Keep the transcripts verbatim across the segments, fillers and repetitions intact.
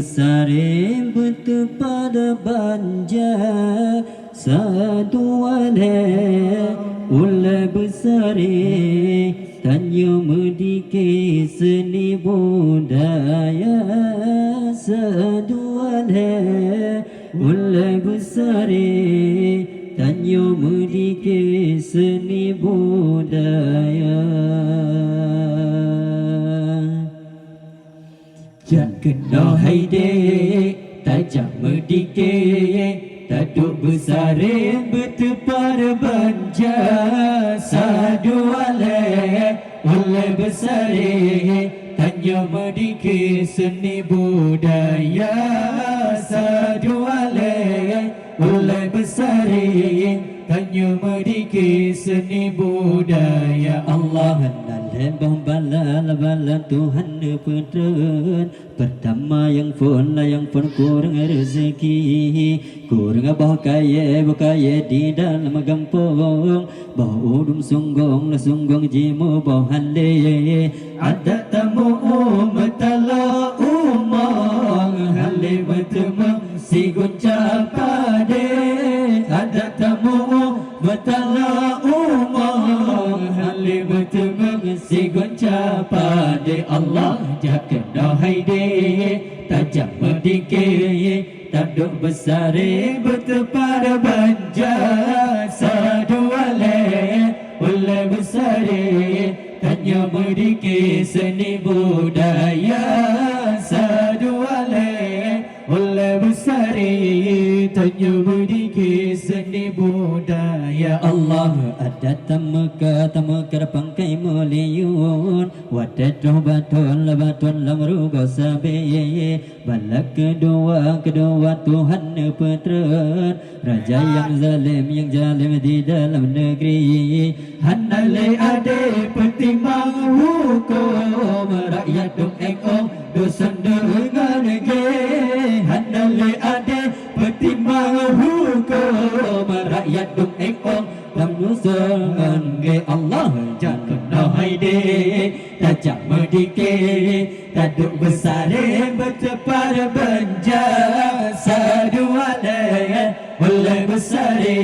Beusaré beuteupat banja, sadua lé ulée beusaré, tanyoe meudike seuni budaya, sadua lé ulée beusaré, tanyoe meudike seuni budaya. Jak keunoe hai dék, tajak meudike, taduek beusaré beuteupat banja, sadua lé ulée beusaré, tanyoe meudike seuni budaya, sadua lé ulée beusaré, tanyoe meudike seuni budaya. Allah, na lhée boh bala-bala Tuhan neupeutrön. Peurtama nyang phon na nyang phon kureueng reuzeuki, kureueng boh kayée, boh kayée di dalam gampông, boh udum sunggong na sunggong jimuboh hale. Adak tamu'oh meutalak umong, hale meuteumeung sigunca padé. Adak tamu'oh meutalak umong, hale meuteumeung sigunca padé. Allah, jak keunoe hai dék, tajak meudike, taduek beusaré beuteupat banja, sadua lé ulée beusaré, tanyoe meudike seuni budaya, sadua lé ulée beusaré, tanyoe meudike seuni budaya. Allah, adat tameuka, tameuka pangkai meuliyueng, watée troh baton, baton lam rugoe sabe. Bala keudua, keudua Tuhan neupeutrön, raja nyang zalem, nyang zalem di dalam neugri. Hana lé adé peutimang huköm, rakyat dum ék ong dosan deungon gée. Hana lé adé peutimang huköm, rakyat dum ék ong lam dosan deungon gée. Allah, jak keunoe hai dék, tajak meudike, taduek beusaré beuteupat banja, sadua lé ulée beusaré,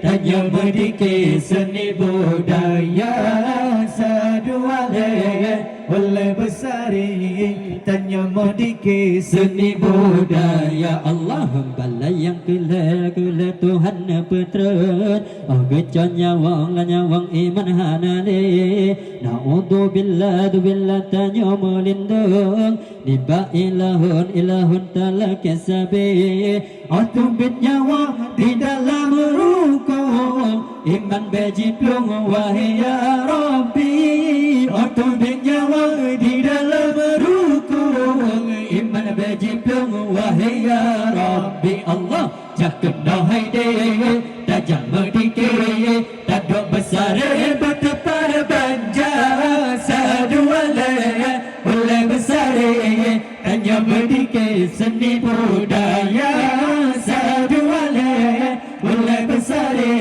tanyoe meudike seuni budaya, sadua lé ulée beusaré, tanyoe meudike seuni budaya. Allah, bala nyang keu lhée, keu lhée Tuhan neupeutrön, oh geucok nyawöng, lam nyawöng iman hana lé. Na'udzubillah, dzubillah, tanyoe meulindong nibak ilahon, ilahon talakée sabe. Oh teubiet nyawöng di dalam rukoe, iman bék jiplueng, wahai ya Rabbi. Oh teubiet nyawöng di dalam rukoe, iman bék jiplueng, wahai ya Rabbi. Allah, jak keunoe hai dék, tajak meudike, taduek beusaré beuteupat banja, sadua lé ulée beusaré, tanyoe meudike seuni budaya, sadua lé ulée beusaré,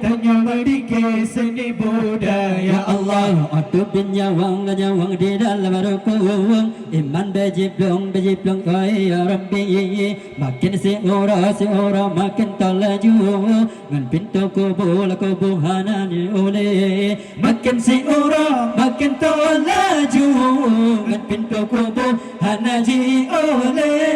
tanyoe meudike seuni budaya. Allah, oh teubiet nyawöng, nyawöng di dalam rukoe, iman bék jiplueng, bék jiplueng, oh ya Rabbi. Maken siuroe, siuroe maken tolaju, ngon pintoe kubu, kubu hana jiulée. Maken siuroe maken tolaju, ngon pintoe kubu hana jiulée.